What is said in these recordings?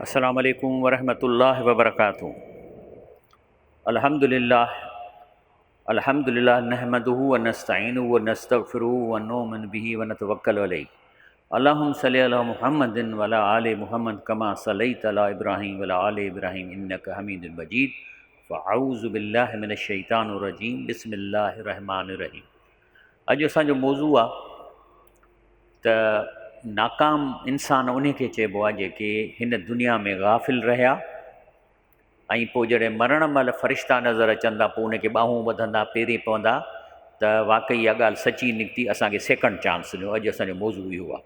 السلام عليڪم ورحمة الله وبرڪاته الحمد لله الحمد لله نحمده ونستعينه ونستغفره ونؤمن به ونتوكل عليه اللهم صل على محمد وعلى آل محمد كما صليت على ابراهيم وعلى آل ابراهيم انك حميد مجيد فاعوذ بالله من الشيطان الرجيم بسم الله الرحمن الرحيم اڄ اسان جو موضوع آ ته ناڪام انسان انهي کي چئبو آهي جيڪي هن دنيا ۾ غافل رهيا ۽ پوء جڏهن مرڻ مهل فرشتا نظر اچن ٿا پوء ان کي ٻانهون ٻڌندا پيري پوندا ته واقعي اها ڳالهه سچي نڪتي اسانکي سيڪنڊ چانس ڏنو اڄ اسانجو موضوع اهو آهي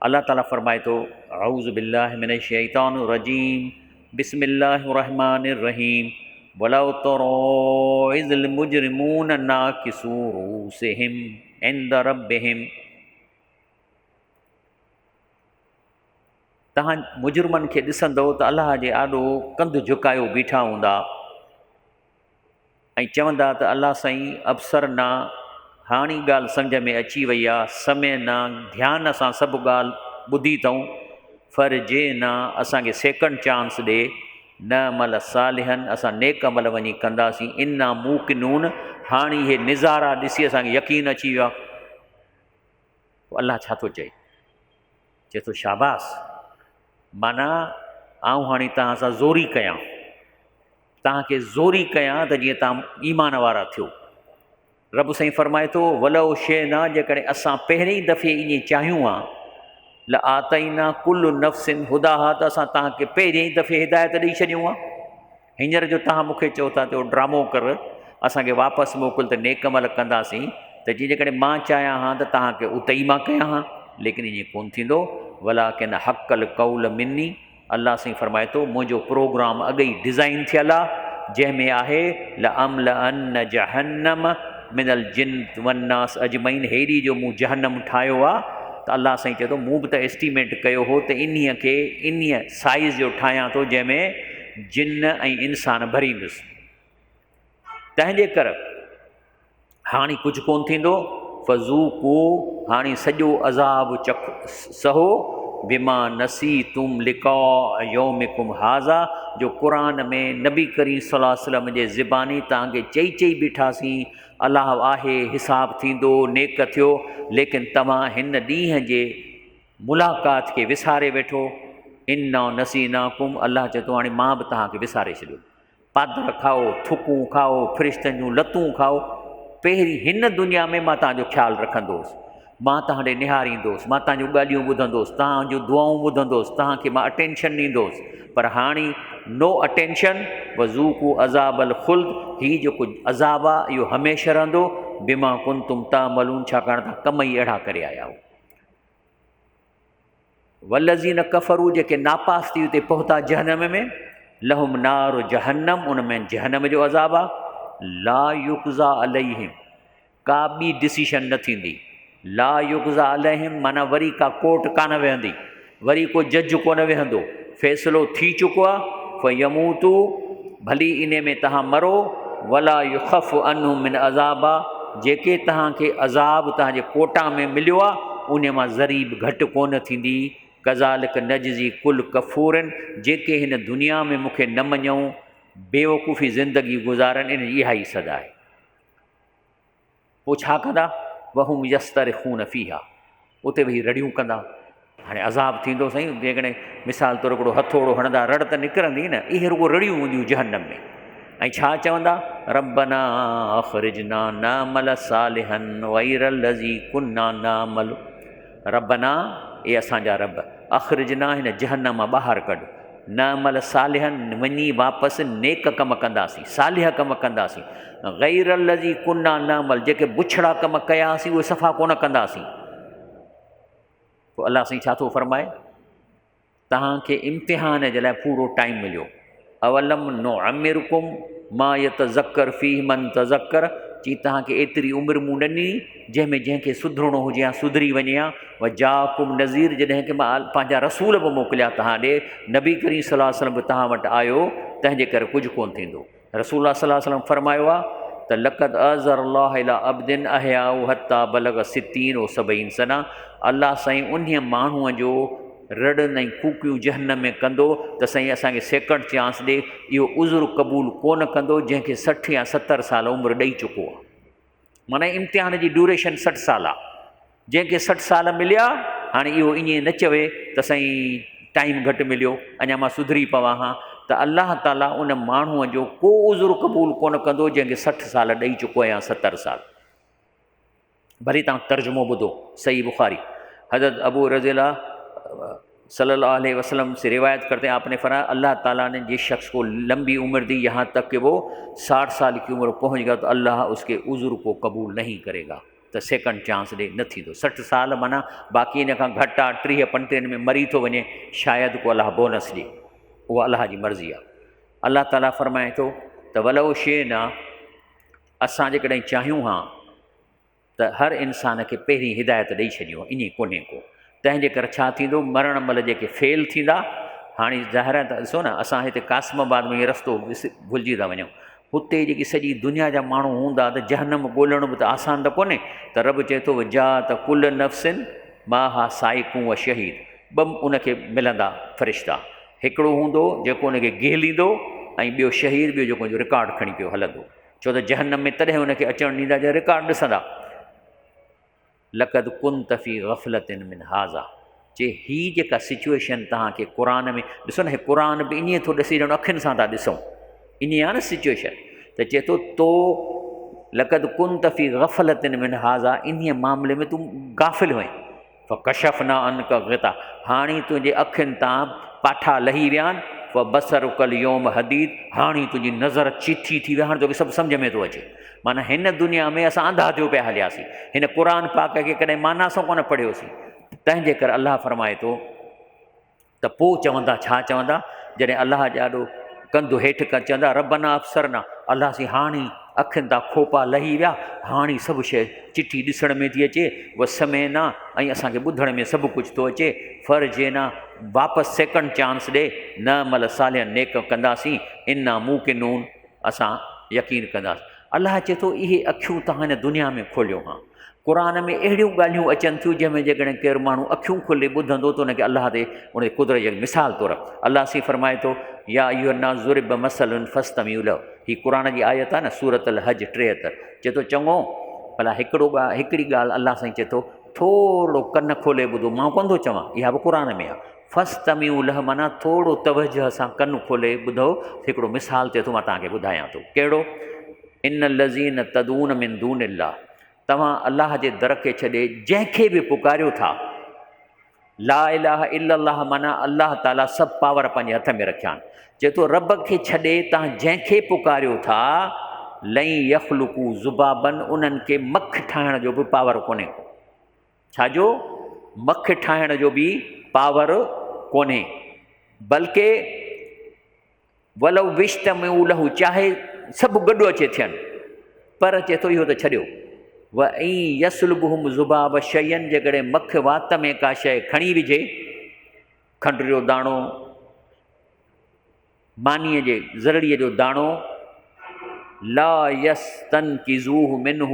الله تعالي فرمائي ٿو اعوذ بالله من الشيطان الرجيم بسم الله الرحمن الرحيم ولو ترى اذ المجرمون ناكسوا رؤوسهم عند ربهم توهان مجرمن کي ڏسندؤ ته الله جي آڏو ڪنڌ جهڪايو بيٺا هوندا ۽ چوندا ته الله سائين ابصرنا هاڻي ڳالهه سمجهه ۾ اچي وئي آ سمعنا ڌيان سان سڀ ڳالهه ٻڌي اٿئون فرجعنا اسان کي سيڪنڊ چانس ڏي نعمل صالحا اسان نيڪ عمل وڃي ڪنداسين انا موقنون هاڻي اهي نظارا ڏسي اسان کي يقين اچي ويو آهي پوء الله ڇا ٿو چئي چئي ٿو شاباس معنيٰ آئون هاڻي توهان سان زوري ڪيان توهان کي زوري ڪيان ته جيئن توهان ايمان وارا ٿيو رب سائين فرمائي ٿو، ولو شئنا جيڪڏهن اسان پهرئين دفعي ائين چاهيون ها، لآتينا ڪل نفس هداها ته اسان توهان کي پهرئين دفعي هدايت ڏئي ڇڏيون ها. هينئر جو توهان مون کي چئو ٿا ته اهو ڊرامو ڪر، اسان کي واپس موڪل ته نيڪ عمل ڪنداسين ته جي جيڪڏهن مان چاهيان ها ته توهان کي اتي ئي مان ڪيان ها، ليڪن ائين ڪونه ٿيندو، ولڪن حق القول مني الله سائين فرمائي ٿو منهنجو پروگرام اڳ ئي ڊزائين ٿيل آ جنهن ۾ آهي لاملئن جهنم من الجن والناس اجمعين هيڏي جو مون جهنم ٺاهيو آ ته الله سائين چئي ٿو مون به ته اسٽيميٽ ڪيو هو ته انهيء کي انهيء سائيز جو ٺاهيان ٿو جنهن ۾ جن ۽ انسان ڀريندس تنهن جي ڪر هاڻي ڪجهه ڪونه ٿيندو، فذوقو هاڻي سڄو عذاب چک سهو، بما نسيتم لقاء يومڪم هذا جو قرآن ۾ نبي ڪريم صلي الله عليه وسلم جي زباني توهان کي چئي چئي بيٺاسين الله آهي حساب ٿيندو نيڪ ٿيو ليڪن توهان هن ڏينهن جي ملاقات کي وساري ويٺو انا نسيناڪم الله چئي ٿو هاڻي مان به توهان کي وساري ڇڏيو. پادر کائو، ٿڪون کائو، فرشتن جون لتون کائو، پهرين هن دنيا ۾ مان توهان جو خيال رکندو هوس، مان توهان ڏي نهاريندو هوس، مان توهان جون ڳالهيون ٻڌندو هوس، توهان جون دعائون ٻڌندو هوس، توهان کي مان اٽينشن ڏيندو هوس، پر هاڻي نو اٽينشن، وذوقوا عذاب الخلد، هي جيڪو عذاب آهي اهو هميشه رهندو، بما ڪنتم تعملون ڇاڪاڻ توهان ڪم ئي اهڙا ڪري آيا آهيو. والذين ڪفروا جيڪي ناپاس ٿي اتي پهتا جهنم ۾ لهم نار جهنم ان ۾ جهنم جو عذاب آ لا يقضا عليهم ڪا ٻي ڊسيشن نه ٿيندي لا يقضا عليهم معنی وري ڪا ڪورٽ ڪانه ويهندي وري ڪو جج ڪونه ويهندو فيصلو ٿي چڪو آ فيموتو ڀلي انهي ۾ تهان مرو ولا يخف عنهم من عذابا جيڪي تهان کي عذاب تهان جي ڪوٽا ۾ مليو آ انهي مان ذري به گهٽ ڪونه ٿيندي ڪذالڪ نجزي ڪل ڪفور جيڪي هن دنيا ۾ مون کي نه مڃيائون بيوقوفي زندگي گذارن انهن جي اها ئي سزا آهي. پوء ڇا ڪندا؟ وهم يصطرخون فيها اتي ويهي رڙيون ڪندا. هاڻي عذاب ٿيندو سائين جيڪڏهن مثال طور هڪڙو هٿوڙو هڻندا رڙ ته نڪرندي نه اهي رڳو رڙيون هونديون جهنم ۾ ۽ ڇا چوندا ربنا اخرجنا نعمل صالحا غير الذي كنا نعمل ربنا اي اسان جا رب اخرجنا هن جهنم مان ٻاهر ڪڍ نعمل صالحا وڃي واپس نيڪ ڪم ڪنداسين صالح ڪم ڪنداسين غير الذي كنا نعمل جيڪي بڇڙا ڪم ڪياسين اهي صفا ڪونه ڪنداسين پوء الله سائين ڇا ٿو فرمائي توهان کي امتحان جي لاء پورو ٽائيم مليو اولم نعمرڪم ما يتذڪر فيه من تذڪر چي توهان کي ايتري عمر مون ڏني جنهن ۾ جنهن کي سڌرڻو هجي ها سڌري وڃي ها وجاءڪم نذير جڏهن ڪه مان پنهنجا رسول به موڪليا توهان ڏي نبي ڪريم صلي الله عليه وسلم به توهان وٽ آيو تنهن جي ڪري ڪجهه ڪونه ٿيندو رسول الله صلي الله عليه وسلم فرمايو آ ته لقد اعذر الله الى عبد احياء حتى بلغ ستين و سبعين سنه الله سائين انهي ماڻهوء جو رڙن ۽ ڪوڪيون جهنم ۾ ڪندو ته سائين اسان کي سيڪنڊ چانس ڏي، اهو عذر قبول ڪونه ڪندو جنهن کي 60 يا 70 سال عمر ڏئي چڪو آهي. معنيٰ امتحان جي ڊيوريشن 60 سال آهي. جنهن کي 60 سال مليا، هاڻي اهو ائين نه چوي ته سائين ٽائيم گهٽ مليو، اڃا مان سڌري پوان ها، ته الله تعاليٰ ان ماڻهوء جو ڪو عذر قبول ڪونه ڪندو جنهن کي 60 سال ڏئي چڪو آهي يا 70 سال. ڀلي توهان ترجمو ٻڌو، صحيح بخاري، حضرت ابو رضي الله صلي الله عليه وسلم سے روایت کرتے ہیں، آپ نے فرمایا اللہ تعالیٰ نے جس شخص کو لمبی عمر دی یہاں تک کہ وہ 60 سال کی عمر پہنچ گیا تو اللہ اس کے عذر کو قبول نہیں کرے گا. ته سيڪنڊ چانس ڏي نه ٿيندو. 60 سال معنيٰ باقي ان کان گهٽ آ، 30 35 ۾ مري ٿو وڃي، شايد ڪو الله بونس ڏي، اها الله جي مرضي آ. الله تعاليٰ فرمائي ٿو ته ولو شئنا، اسان جيڪڏهن چاهيون ها ته هر انسان کي پهرين هدايت ڏئي ڇڏيون ها، ائين ڪونهي ڪو. تنهن جي ڪري ڇا ٿيندو، مرڻ مهل جيڪي فيل ٿيندا، هاڻي ظاهر آهي ته ڏسو نه اسان هتي قاسم آباد ۾ رستو ڀلجي ٿا وڃون، هتي جيڪي سڄي دنيا جا ماڻهو هوندا ته جهنم ڳولڻ به ته آسان ته ڪونهي، ته رب چئي ٿو وجاءت ڪل نفس معها سائق و شهيد، ٻه ان کي ملندا فرشتا، هڪڙو هوندو جيڪو ان کي گهليندو ۽ ٻيو شهيد، ٻيو جيڪو ان جو رڪارڊ کڻي پيو هلندو، ڇو ته جهنم ۾ تڏهن ان کي اچڻ ڏيندا جڏهن رڪارڊ ڏسندا. لقد ڪنت في غفلة من هذا، چي هي جيڪا سچوئيشن توهان کي قرآن ۾ ڏسو نه، هي قرآن به ائين ٿو ڏسي ڄڻ اکين سان ٿا ڏسون، ائين آهي نه سچوئيشن، ته چئي ٿو تو لقد ڪنت في غفلة من هذا، انهيء معاملي ۾ تون غافل هئين، فڪشفنا عنڪ غطاء، هاڻي تنهنجي اکين تان پاٺا لهي ويا آهن، فبصرک اليوم حديد، هاڻي تنهنجي نظر چيٿي ٿي وئي، هاڻي توکي سڀ سمجهه ۾ ٿو اچي. معنيٰ هن دنيا ۾ اسان انڌا ٿيو پيا هلياسين، هن قرآن پاڪ کي ڪڏهن معنيٰ سان ڪونه پڙهيوسين. تنهن جي ڪري الله فرمائي ٿو ته پوء چوندا، ڇا چوندا؟ جڏهن الله جي آڏو ڪنڌ هيٺ ڪر چوندا ربنا ابصرنا، الله سين هاڻي اکين تان کوپا لهي ويا، هاڻي سڀ شيء چٽي ڏسڻ ۾ ٿي اچي، وسمعنا ۽ اسان کي ٻڌڻ ۾ سڀ ڪجهه ٿو اچي، فرجعنا واپس سيڪنڊ چانس ڏي، نعمل صالحا نيڪ ڪنداسين، انا موقنون اسان يقين ڪنداسين. الله چئي ٿو اهي اکيون توهان هن دنيا ۾ کوليو ها. قرآن ۾ اهڙيون ڳالهيون اچن ٿيون جنهن ۾ جيڪڏهن ڪير ماڻهو اکيون کولي ٻڌندو ته ان کي الله تي ان جي قدرت جي مثال طور الله سين فرمائي ٿو يا ايها الناس ضرب مثل فاستمعوا له، هي قرآن جي آيت آهي نه سورة الحج 73، چئي ٿو چڱو ڀلا هڪڙو هڪڙي ڳالهه الله سائين چئي ٿو ٿورڙو ڪن کولي ٻڌو، مان ڪونه ٿو چوان اها به قرآن ۾ آهي، فاستمعوا له معنيٰ ٿورو توجه سان ڪن کولي ٻڌو، هڪڙو مثال چئي ٿو مان توهان کي ٻڌايان ٿو، ڪهڙو؟ ان الذين تدعون من دون الله، توهان الله جي در کي ڇڏي جنهن کي به پڪاريو ٿا، لا اله الا الله معنيٰ الله تعاليٰ سڀ پاور پنهنجي هٿ ۾ رکيا آهن، چئي ٿو رب کي ڇڏي توهان جنهن کي پڪاريو ٿا، لن يخلقوا ذبابا، انهن کي مک ٺاهڻ جو به پاور ڪونهي ڪو، ڇا جو مک ٺاهڻ جو به پاور ڪونهي، بلڪه ولو اجتمعوا له، چاهي سڀ گڏ اچي ٿين، پر چئي ٿو اهو ته ڇڏيو، وان يسلبهم ذباب شيئا، جيڪڏهن مک وات ۾ ڪا شيء کڻي وجهي، کنڊ جو داڻو، مانيء جي ذرڙيء جو داڻو، لا يستنقذوه منه،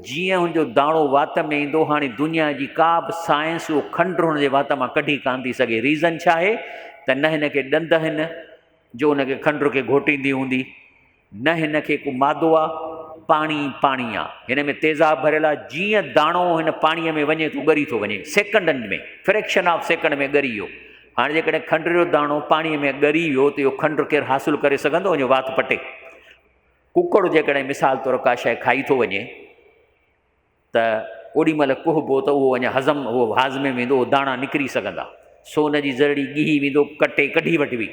جيئن هن جو داڻو وات ۾ ايندو، هاڻي دنيا جي ڪا به سائنس اهو کنڊ هن جي وات مان ڪڍي ڪانه ٿي سگهي. ريزن ڇا آهي ته نه هن کي ڏند آهن جو ان کي کنڊ کي گهوٽيندي هوندي، نه هن کي ڪو مادو آ، پاڻي ئي پاڻي آ، هن ۾ تيزاب ڀريل آ، جيئن داڻو هن پاڻيء ۾ وڃي ٿو ڳري ٿو وڃي، سيڪنڊن ۾، فريڪشن آف سيڪنڊ ۾ ڳري ويو. هاڻي جيڪڏهن کنڊ جو داڻو پاڻيء ۾ ڳري ويو ته اهو کنڊ ڪير حاصل ڪري سگهندو؟ ان جو وات پٽي. ڪڪڙ جيڪڏهن مثال طور ڪا شيء کائي ٿو وڃي ته اوڏي مهل ڪهبو ته اهو اڃا هضم، اهو هاضمي ۾ ويندو، اهو داڻا نڪري سگهندا. سون جي ذرڙي ڳهي ويندو، ڪٽي ڪڍي وٺبي.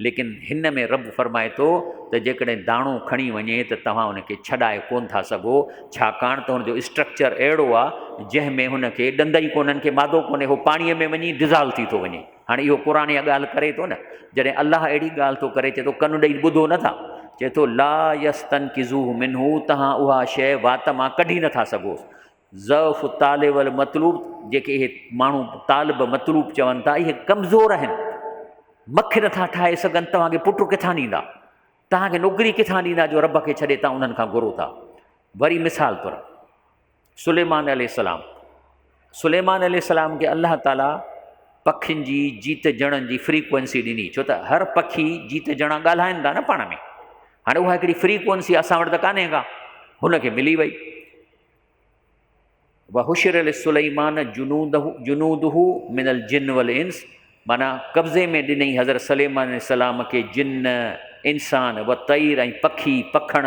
ليڪن هن ۾ رب فرمائي ٿو ته جيڪڏهن داڻو کڻي وڃي ته توهان ان کي ڇڏائي ڪونه ٿا سگهو، ڇاڪاڻ ته هن جو اسٽرڪچر اهڙو آهي جنهن ۾ هن کي ڏند ئي ڪونهن کي مادو ڪونهي، هو پاڻيء ۾ وڃي ڊزالو ٿي ٿو وڃي. هاڻي اهو قرآن اها ڳالهه ڪري ٿو نه، جڏهن الله اهڙي ڳالهه ٿو ڪري چئي ٿو ڪن ڏئي ٻڌو نه ٿا، چئي ٿو لا يستنقذوه منه، توهان اها شيء وات مان ڪڍي نه ٿا سگهو. ضعف الطالب والمطلوب، جيڪي اهي ماڻهو طالب مطلوب چون ٿا اهي ڪمزور آهن، مک نٿا ٺاهي سگهن، توهان کي پٽ ڪٿان ڏيندا، توهان کي نوڪري ڪٿان ڏيندا جو رب کي ڇڏي توهان انهن کان گهرو ٿا. وري مثال طور سليمان عليه السلام، سليمان عليه السلام کي الله تعاليٰ پکين جي جيت جڻن جي فريڪوئنسي ڏني، ڇو ته هر پکي جيت جڻا ڳالهائن ٿا نه پاڻ ۾. هاڻي اها هڪڙي فريڪوئنسي اسان وٽ ته ڪانهي ڪا، هن کي ملي وئي. وحشر لسليمان جنوده جنوده من الجن والانس، معنيٰ قبضي ۾ ڏنئي حضرت سليمان عليه السلام کي جن، انسان، والطير ۽ پکي، پکڻ،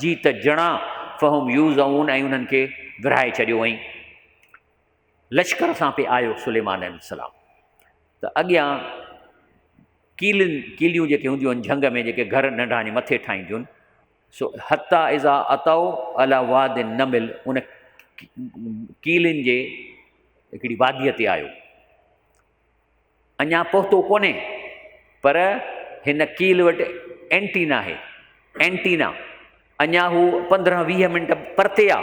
جيت جڻا، فهم يوزعون ۽ انهن کي ورهائي ڇڏيو ۽. لشڪر سان پئي آيو سليمان عليه السلام ته اڳيان ڪيلين ڪيليون جيڪي هونديون آهن جهنگ ۾ جيڪي گهر ننڍا آهن مٿي ٺاهينديون آهن سو حتيٰ اذا اتو علي واد النمل ان ڪيلين جي هڪڙي واديء تي آيو اڃا پهتو ڪونهي پر هن ڪيل وٽ اينٽينا آهي، اينٽينا، اڃا هو 15 20 منٽ پرتي آ،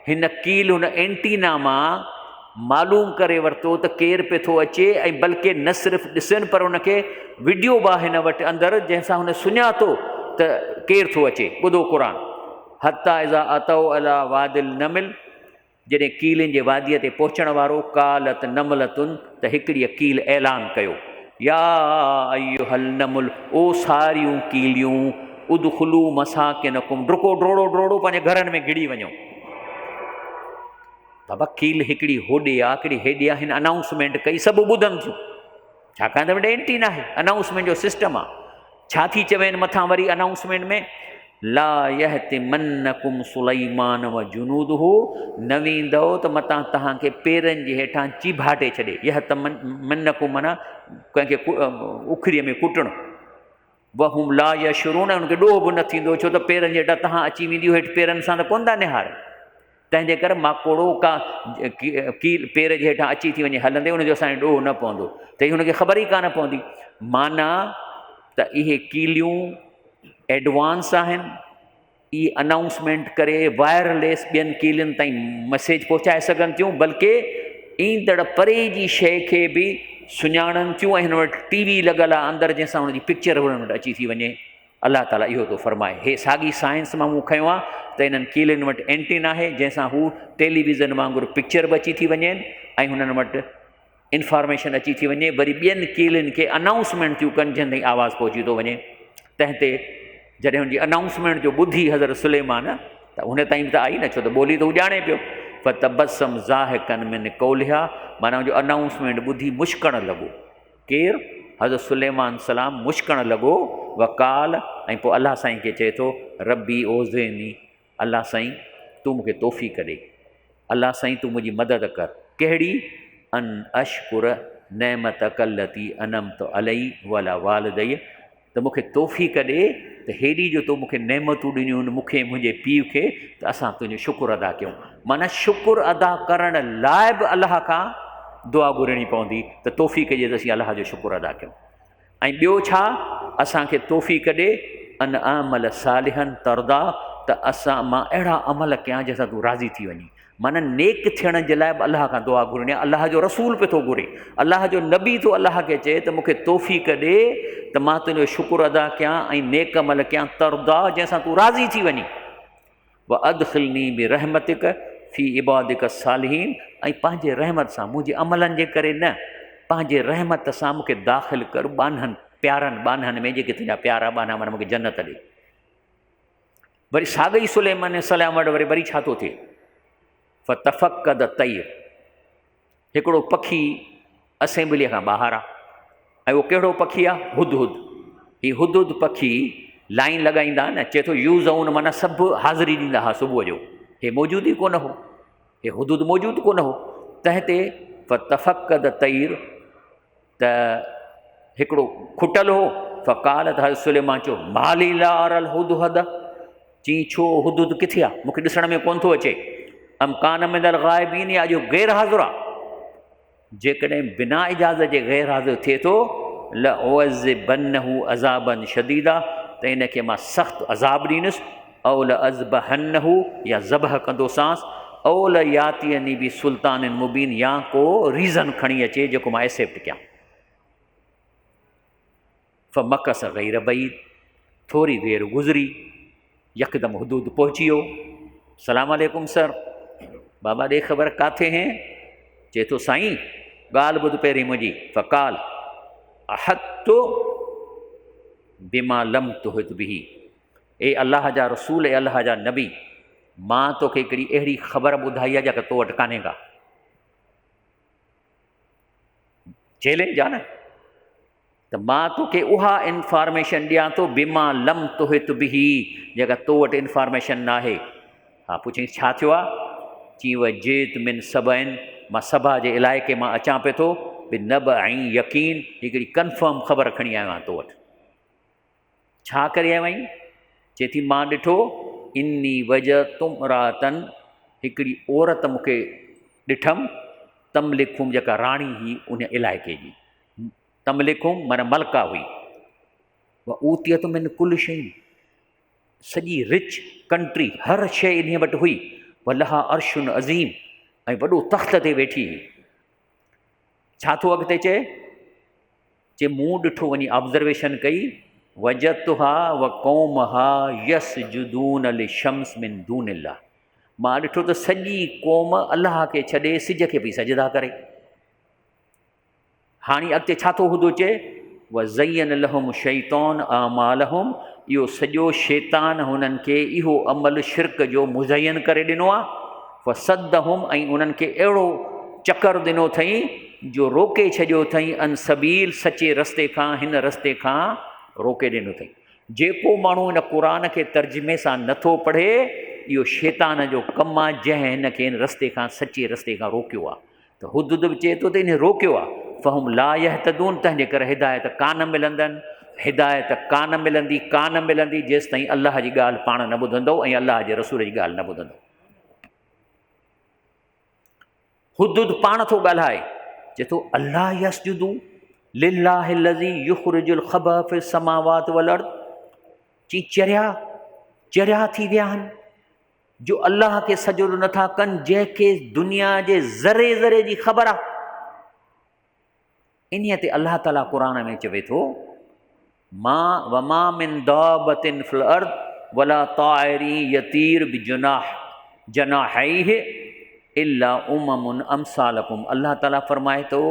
هن ڪيل هن اينٽينا مان معلوم ڪري ورتو ته ڪير پئي ٿو اچي ۽ بلڪه نه صرف ڏسن پر ان کي وڊيو به آ هن وٽ اندر جنهن سان هن سڃاتو ته ڪير ٿو اچي. ٻڌو قرآن حتيٰ اذا اتوا علي واد النمل جڏهن ڪيلين جي واديء تي پهچڻ وارو، قالت نملة، ته هڪڙيء ڪيل اعلان ڪيو، يا ايها النمل، او ساريون ڪيليون، ادخلوا مساڪنڪم، ڊڪو ڊوڙو ڊوڙو پنهنجي گهرن ۾ گهڙي وڃو. بابا ڪيل هڪڙي هوڏي آ، هڪڙي هيڏي آ، هن انائونسمينٽ ڪئي، سڀ ٻڌن ٿيون. ڇاڪاڻ ته وٽ اينٽي ناهي، انائونسمينٽ جو سسٽم آ. ڇا ٿي چوين مٿان وري انائونسمينٽ ۾، لا يحطمنڪم سليمان و جنوده، نه ويندؤ ته متان توهان کي پيرن جي هيٺان چيڀاٽي ڇڏي، يحطمنڪم معنيٰ ڪنهن کي اکريء ۾ ڪٽڻ، وهم لا يشعرون ۽ ان کي ڏوهه به نه ٿيندو ڇو ته پيرن جي هيٺان توهان اچي وينديون هيٺ پيرن سان ته ڪونه ٿا نهارين. تنهن جي ڪري ماڪوڙو ڪا ڪيل پير جي هيٺان اچي ٿي وڃي هلندي ان جو اسان کي ڏوهه نه پوندو ته هن کي خبر ئي ڪانه پوندي. معنيٰ ته اهي ڪيليون ايڊوانس آهن، اهي انائونسمينٽ ڪري وائرليس ٻين ڪيلين تائين مسيج پهچائي سگهن ٿيون، بلڪه ايندڙ پري جي شيء کي به سڃاڻن ٿيون ۽ هن وٽ ٽي وي لڳل آهي اندر جنهن سان هن جي پڪچر هنن وٽ اچي ٿي وڃي. الله تعاليٰ اهو ٿو فرمائي. هي ساڳي سائنس مان مون کنيو آهي ته انهن ڪيلين وٽ اينٽين آهي جنهن سان هو ٽيليويزن وانگر پڪچر به اچي ٿي وڃين ۽ هنن وٽ انفارميشن اچي ٿي وڃي وري ٻين ڪيلين کي انائونسمينٽ ٿيون ڪن جنهن تائين آواز پهچي ٿو وڃي. تنهن تي جڏهن هن جي انائونسمينٽ جو ٻڌي حضرت سليمان ته هن تائين به ته آئي نه ڇو ته ٻولي ته هو ڄاڻي پيو. فتبسم ضاحڪا من قولها معنيٰ هن جو انائونسمينٽ ٻڌي مشڪڻ لڳو. ڪير؟ حضرت سليمان السلام مشڪڻ لڳو، وقال ۽ پوء الله سائين کي چئي ٿو، ربي اوزعني الله سائين تون مون کي توفيق ڏي، الله سائين تون منهنجي مدد ڪر، ڪهڙي؟ ان اشڪر نعمتک التي انعمت علي وعلي والدي ته مون کي توفيق ڏي ته هيڏي جو تو مون کي نعمتون ڏنيون آهن مون کي ۽ منهنجي پيء کي ته اسان تنهنجو شڪر ادا ڪيون. معنيٰ شڪر ادا ڪرڻ لاء به الله کان دعا گهرڻي پوندي ته توفيق ڏي ته اسين الله جو شڪر ادا ڪيون. ۽ ٻيو ڇا اسان کي توفيق ڏي ان اعمل صالحا ترضا ته اسان مان اهڙا عمل ڪيان جنهن سان تون راضي ٿي وڃين. معنيٰ نيڪ ٿيڻ جي لاء به الله کان دعا گهرڻي آهي. الله جو رسول پيو ٿو گهري، الله جو نبي ٿو الله کي چئي ته مون کي توفيق ڏي ته مان تنهنجو شڪر ادا ڪيان ۽ نيڪ عمل ڪيان، ترضيٰ، جنهن سان تون راضي ٿي وڃين. وادخلني برحمتک في عبادک الصالحين ۽ پنهنجي رحمت سان، منهنجي عملن جي ڪري نه، پنهنجي رحمت سان مون کي داخل ڪر ٻانهن، پيارن ٻانهن ۾ جيڪي تنهنجا پيارا ٻانها معنيٰ مون کي جنت ڏي. وري ساڳئي سليمان عليه السلام وٽ وري وري ڇا ٿو ٿئي؟ فتفقد الطير هڪڙو پکي اسيمبليء کان ٻاهر آ ۽ اهو ڪهڙو پکي آ؟ هدهد. هي هدهد پکي لائين لڳائيندا نه چئي ٿو يوزعون معنيٰ سڀ حاضري ڏيندا هئا صبح جو، هي موجود ئي ڪونه هو، هي هدهد موجود ڪونه هو، تنهن تي فتفقد الطير ته هڪڙو کٽل هو، فقال ته حضرت سليمان چيو، مالي لا اري الهدهد، چيائين ڇو هدهد ڪٿي آ، مون کي ڏسڻ ۾ ڪونه ٿو اچي، ام ڪان من الغائبين يا اڄ غير حاضر آ، جيڪڏهن بنا اجازت جي غير حاضر ٿئي ٿو، لأعذبنه عذابا شديدا ته ان کي مان سخت عذاب ڏيندس، او لأذبحنه يا ذبح ڪندوسانس، او لياتيني بسلطان مبين يا ڪو ريزن کڻي اچي جيڪو مان ايڪسيپٽ ڪيان. فمڪث غير بعيد ٿوري دير گذري يڪدم حدود پهچي ويو. سلام عليڪم سر، بابا ڏي خبر ڪاٿي هين؟ چئي ٿو سائين! ڳالهه ٻڌ پهرين منهنجي. فقال احطت بما لم تحط به، اي الله جا رسول، اي الله جا نبي، مان توکي هڪڙي اهڙي خبر ٻڌائي آهي جيڪا تو وٽ ڪانهي ڪا. چئلينج آ نه ته مان توکي اها انفارميشن ڏيان ٿو بما لم تحط به، جيڪا تو وٽ انفارميشن ناهي. ها پڇيائينس ڇا ٿيو آ؟ چيائين وجئت من سبع، مان سبا جي علائقي مان اچان پيو ٿو، بنبع يقين، هڪڙي ڪنفرم خبر کڻي آيو آهيان تو وٽ. ڇا ڪري آيو آهين؟ چئي ٿي مان ڏٺو اني وجدت امراتن، هڪڙي عورت مون کي ڏٺم، تملڪهم، جيڪا راڻي هئي ان علائقي جي، تملڪهم معنيٰ ملڪه هئي، واوتيت من ڪل شيء، سڄي رچ ڪنٽري هر شيء انهيء وٽ هئي، ولها عرش عظيم، ۽ وڏو تخت تي ويٺي هئي. ڇا ٿو اڳتي چئي؟ چي مون ڏٺو وڃي آبزرويشن ڪئي، وجدتها وقومها يسجدون للشمس من دون الله، مان ڏٺو ته سڄي قوم الله کي ڇڏي سج کي پئي سجدا ڪري. هاڻي اڳتي ڇا ٿو هدو چئي؟ وزين لهم الشيطان اعمالهم، اهو سڄو شيطان هنن کي اهو عمل شرڪ جو مزين ڪري ڏنو آهي. فصدهم، ۽ انهن کي اهڙو چڪر ڏنو اٿئي جو روڪي ڇڏيو اٿئي، عن سبيل، سچي رستي کان، هن رستي کان روڪي ڏنو اٿئي. جيڪو ماڻهو هن قرآن کي ترجمي سان نٿو پڙهي اهو شيطان جو ڪم آهي جنهن هن کي هن رستي کان، سچي رستي کان روڪيو آهي. ته هدهد به چئي ٿو ته انهي روڪيو آهي، فهم لا يهتدون، تنهن جي ڪري هدايت ڪانه ملندن، هدايت ڪانه ملندي، ڪانه ملندي جيستائين الله جي ڳالهه پاڻ نه ٻڌندؤ ۽ الله جي رسول جي ڳالهه نه ٻڌندؤ. هدهد پاڻ ٿو ڳالهائي، چئي ٿو الا يسجدوا لله الذي يخرج الخبأ في السماوات والارض، چي چريا چريا ٿي ويا آهن جو الله کي سجدو نٿا ڪن جنهن کي دنيا جي ذري ذري جي خبر آ. انهيء تي الله تعاليٰ قرآن ۾ چوي ٿو ما وما من دابة في الارض ولا طائر يطير بجناح جناحيه الا امم امثالكم. الله تعاليٰ فرمائي ٿو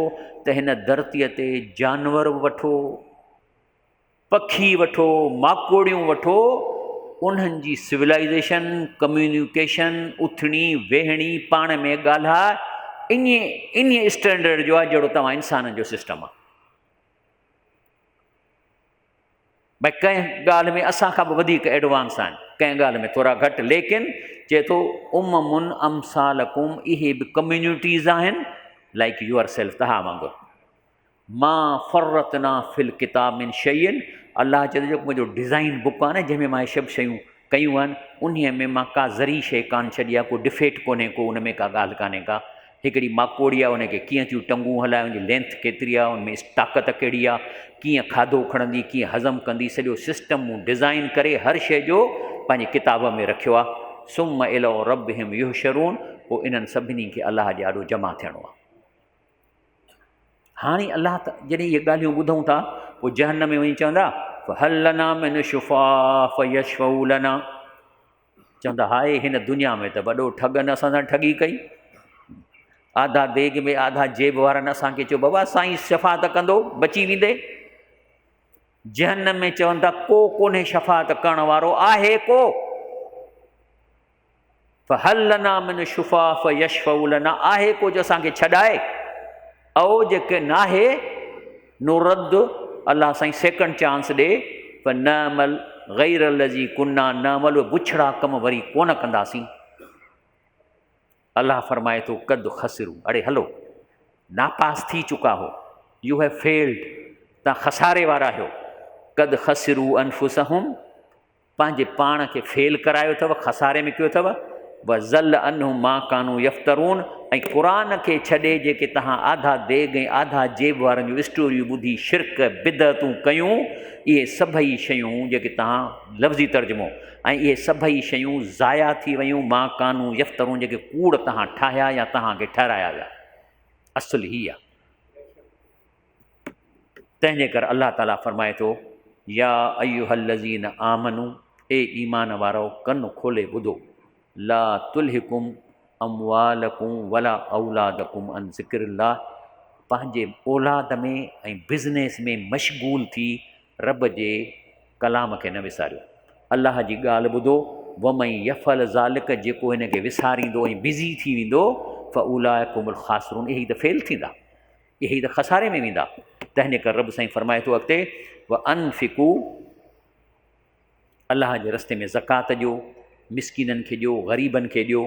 ته هن ڌرتيء تي جانور وٺو، پکي وٺو، ماڪوڙيون وٺو، انهن جي سولائيزيشن، ڪميونيڪيشن، اٿڻي ويهڻي، پاڻ ۾ ڳالهاء انهي انهي اسٽينڊرڊ جو آهي جهڙو توهان انسانن جو سسٽم آهي. ڀئي ڪنهن ڳالهه ۾ اسان کان به وڌيڪ ايڊوانس آهن، ڪنهن ڳالهه ۾ ٿورا گهٽ، ليڪن چئي ٿو امم امثالڪم، اهي به ڪميونٽيز آهن لائڪ your self, توهان وانگر. ما فرطنا في الڪتاب من شيء، الله چئي ٿو جيڪو منهنجو ڊزائين بڪ آهي نه جنهن ۾ مان اهي سڀ شيون ڪيون آهن انهيء ۾ مان ڪا ذري شيء ڪانه ڇڏي آهي، ڪو ڊفيڪٽ ڪونهي ڪو ان ۾ ڪا ڳالهه ڪانهي ڪا. هڪڙي ماڪوڙي آهي ان کي ڪيئن ٿيون ٽنگون هلائي ان جي لينٿ ڪيتري آهي ان ۾ طاقت ڪهڙي آهي ڪيئن کاڌو کڻندي ڪيئن هضم ڪندي سڄو سسٽم مون ڊزائين ڪري هر شيء جو پنهنجي ڪتاب ۾ رکيو آهي. ثم الي ربهم يحشرون پوء انهن سڀني کي الله جي آڏو جمع ٿيڻو آهي. هاڻي الله جڏهن اهي ڳالهيون ٻڌون ٿا پوء جهنم ۾ وڃي چوندا فهل لنا من شفاء فيشفعوا لنا، چوندا هاء هن دنيا ۾ ته وڏو ٺڳن اسان سان ٺڳي ڪئي، آڌا ديگ ۾ آڌا جيب وارن اسان کي چيو بابا سائين شفاعت ڪندو بچي ويندي. جهنم ۾ چون ٿا ڪو ڪونهي شفاعت ڪرڻ وارو، آهي ڪو؟ فهل لنا من شفاء فيشفعوا لنا، آهي ڪو جو اسان کي ڇڏائي؟ او جيڪي ناهي نرد، الله سائين سيڪنڊ چانس ڏي، فنعمل غير الذي كنا نعمل، اهي بڇڙا ڪم وري ڪونه ڪنداسين. الله فرمائي ٿو قد خسروا، اڙي هلو ناپاس ٿي چڪا هو، يو have failed, تان خساري وارا آهيو. قد خسروا انفسهم، پنهنجي پاڻ کي فيل ڪرايو اٿو، خساري ۾ ڪيو اٿو، وضل عنهم ما ڪانوا يفترون ۽ قرآن کي ڇڏي جيڪي توهان آڌا ديڳ ۽ آڌا جيب وارن جون اسٽوريون ٻڌي شرڪ بدعتون ڪيون، اهي سڀئي شيون جيڪي توهان لفظي ترجمو ۽ اهي سڀئي شيون ضايع ٿي ويون، ما ڪانوا يفترون جيڪي ڪوڙ توهان ٺاهيا يا توهان کي ٺهرايا ويا. اصل هي آهي. تنهن جي ڪري الله تعاليٰ فرمائي ٿو، يا ايها الذين آمنوا، اي ايمان وارؤ ڪن کولي ٻڌو، لا تلهڪم اموالڪم ولا اولادڪم عن ذڪر الله، پنهنجي اولاد ۾ ۽ بزنيس ۾ مشغول ٿي رب جي ڪلام کي نه وساريو. الله جي ڳالهه ٻڌو، ومن يفعل ذلک جيڪو هن کي وساريندو ۽ بزي ٿي ويندو، فاولئک هم الخاسرون اهي ئي ته فيل ٿيندا، اهي ئي ته خساري ۾ ويندا. تنهن ڪري رب سائين فرمائي ٿو اڳتي، وانفقوا الله جي رستي ۾ زڪوات ڏيو، مسڪينن کي ڏيو، غريبن کي ڏيو،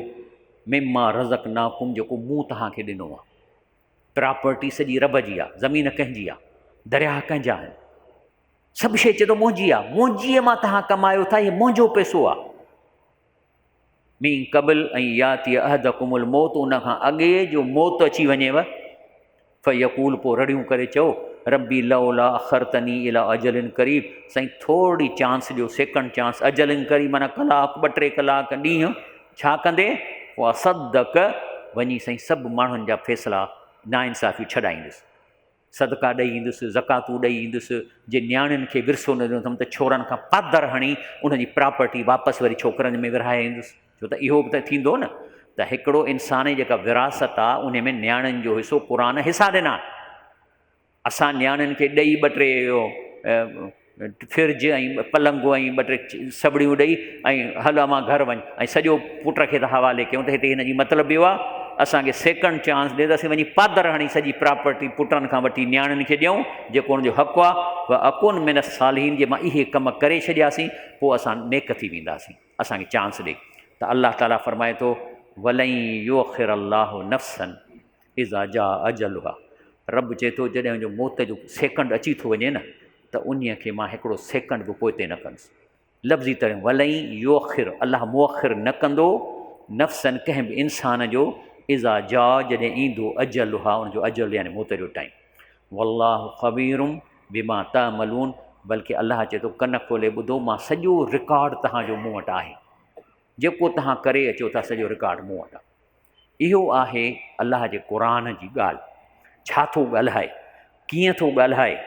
مما رزقناڪم جيڪو مون توهان کي ڏنو آهي. پراپرٽي سڄي رب جي آهي، زمين ڪنهن جي آهي، درياهه ڪنهن جا آهن، سڀ شيء چئي ٿو منهنجي آهي، منهنجيء مان توهان ڪمايو ٿا، هي منهنجو پئسو آهي. من قبل ان ياتي احدڪم الموت ان کان اڳي جو موت اچي وڃيو، فيقول پوء رڙيون ڪري چئو، ربي لولا اخرتني الي اجل قريب سائين ٿورڙي چانس ڏيو، سيڪنڊ چانس، اجل قريب معنيٰ ڪلاڪ ٻه ٽي ڪلاڪ ڏينهن، ڇا ڪندي؟ فاصدق وڃي سائين سڀ ماڻهن جا فيصلا ناانصافيون ڇڏائيندس. صدقا ڏئي ايندس، زڪواتون ڏئي ايندس، جي نياڻين کي ورثو نه ڏنو اٿم ته ڇورن کان پادر هڻي انهن جي پراپرٽي واپس وري ڇوڪرن ۾ ورهائي ايندس. ڇو ته اهو به ته ٿيندو نه ته هڪڙو انسان جي جيڪا وراثت آ انهي ۾ نياڻين جو حصو قرآن حصا ڏنا آهن. اسان نياڻين کي ڏئي ٻه ٽي اهو فرج ۽ پلنگ ۽ ٻه ٽي سبڙيون ڏئي ۽ هل امان گهر وڃ ۽ سڄو پٽ کي ته حوالي ڪيون ته هتي هن جي مطلب اهو آهي اسان کي سيڪنڊ چانس ڏي ته اسين وڃي پادر هڻي سڄي پراپرٽي پٽن کان وٺي نياڻين کي ڏيون جيڪو ان جو حق آهي و اڪون من الصالحين جي مان اهي ڪم ڪري ڇڏياسين پوء اسان نيڪ ٿي وينداسين اسان کي چانس ڏي ته الله تعاليٰ فرمائي ٿو ولن يؤخر الله نفسا اذا جاء اجلها رب چئي ٿو جڏهن جو موت جو سيڪنڊ اچي ٿو وڃي نه ته انهيء کي مان هڪڙو سيڪنڊ به پوئتي نه ڪندس. لفظي طرح ولن يؤخر الله مؤخر نه ڪندو نفسا ڪنهن به انسان جو اذا جاء جڏهن ايندو اجلها ان جو اجل يعني موت جو ٽائيم. والله خبير بما تعملون بلڪه الله چئي ٿو ڪن کولي ٻڌو مان سڄو رڪارڊ توهان جو مون وٽ آهي جيڪو توهان ڪري اچو ٿا سڄو رڪارڊ مون وٽ آهي. اهو آهي الله جي قرآن جي ڳالهه. ڇا ٿو ڳالهائي، ڪيئن ٿو ڳالهائي،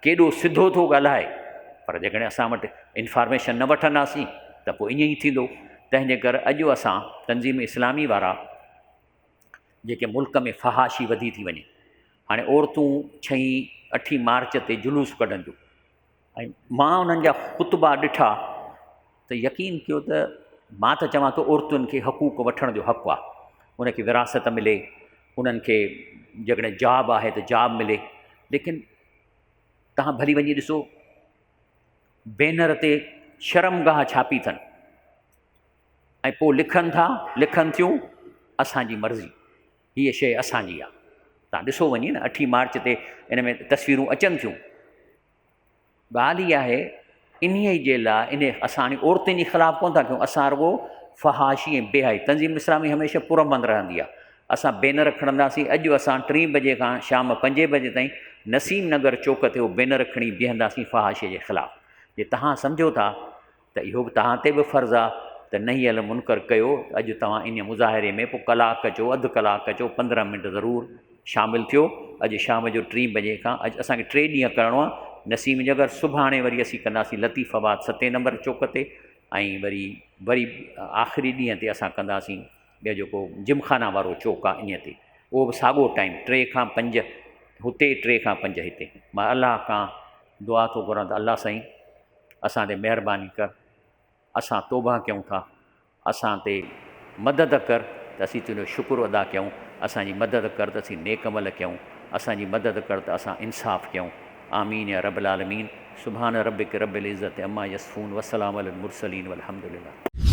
ڪيڏو سڌو ٿو ڳالهائي. پر جيڪڏهن اسان وٽ انفارميشن نه وٺنداسين ته پوء ائين ئي ٿيندو. تنهن جي ڪري اڄ اسان تنظيم اسلامي وارا جيڪي ملڪ ۾ فحاشي وڌي ٿي وڃي. هاڻي عورتون ڇهين اٺين مارچ تي جلوس ڪڍنديون. ۽ مان انهن جا خطبا ڏٺا ته يقين ڪيو ته مان ته چوان ٿو عورتن کي حقوق وٺڻ جو حق آهي ان کي وراثت ملي انهن کي جيڪڏهن جاب آهي ته جاب ملي ليڪن تهان ڀلي وڃي ڏسو بينر تي شرمگاهه ڇاپي اٿن ۽ پوء لکن ٿا لکن ٿيون اسانجي مرضي هيء شيء اسانجي آهي تهان ڏسو وڃي نه اٺين مارچ تي ان ۾ تصويرون اچن ٿيون ڳالهه اها آهي انهيء جي لاء انهيء اسان هاڻي عورتن جي خلاف ڪونه ٿا ڪيون اسان رڳو فحاشي ۽ بي حيائي تنظيم اسلامي هميشه پرامن رهندي آهي اسان بينر کڻنداسين اڄ اسان ٽين بجي کان شام پنجين بجي تائين نسيم نگر چوڪ تي اهو بينر کڻي بيهنداسين فحاشي جي خلاف جي توهان سمجهو ٿا ته اهو به توهان تي به فرض آ ته نهي المنڪر ڪيو ته اڄ توهان انهيء مظاهري ۾ پوء ڪلاڪ اچو، اڌ ڪلاڪ اچو، 15 منٽ ضرور شامل ٿيو. اڄ شام جو ٽين بجي کان اڄ اسان کي ٽي ڏينهن ڪرڻو آ نسيم نگر، سڀاڻي وري اسين ڪنداسين لطيف آباد ستين نمبر چوڪ تي ۽ وري وري آخري ڏينهن تي اسان ڪنداسين ٻيو جيڪو جمخانه وارو چوڪ آ انهيء تي اهو به ساڳو ٽائيم ٽي کان پنج هتي ٽي کان پنج هتي. مان الله کان دعا ٿو گهران ته الله سائين اسان تي مهرباني ڪر، اسان توبهه ڪيون ٿا، اسان تي مدد ڪر ته اسين تنهنجو شڪر ادا ڪيون، اسان جي مدد ڪر ته اسين نيڪ عمل ڪيون، اسان جي مدد ڪر ته اسان انصاف ڪيون. آمين يا رب العالمين. سبحان ربک رب العزة عما يصفون وسلام علي المرسلين والحمد لله.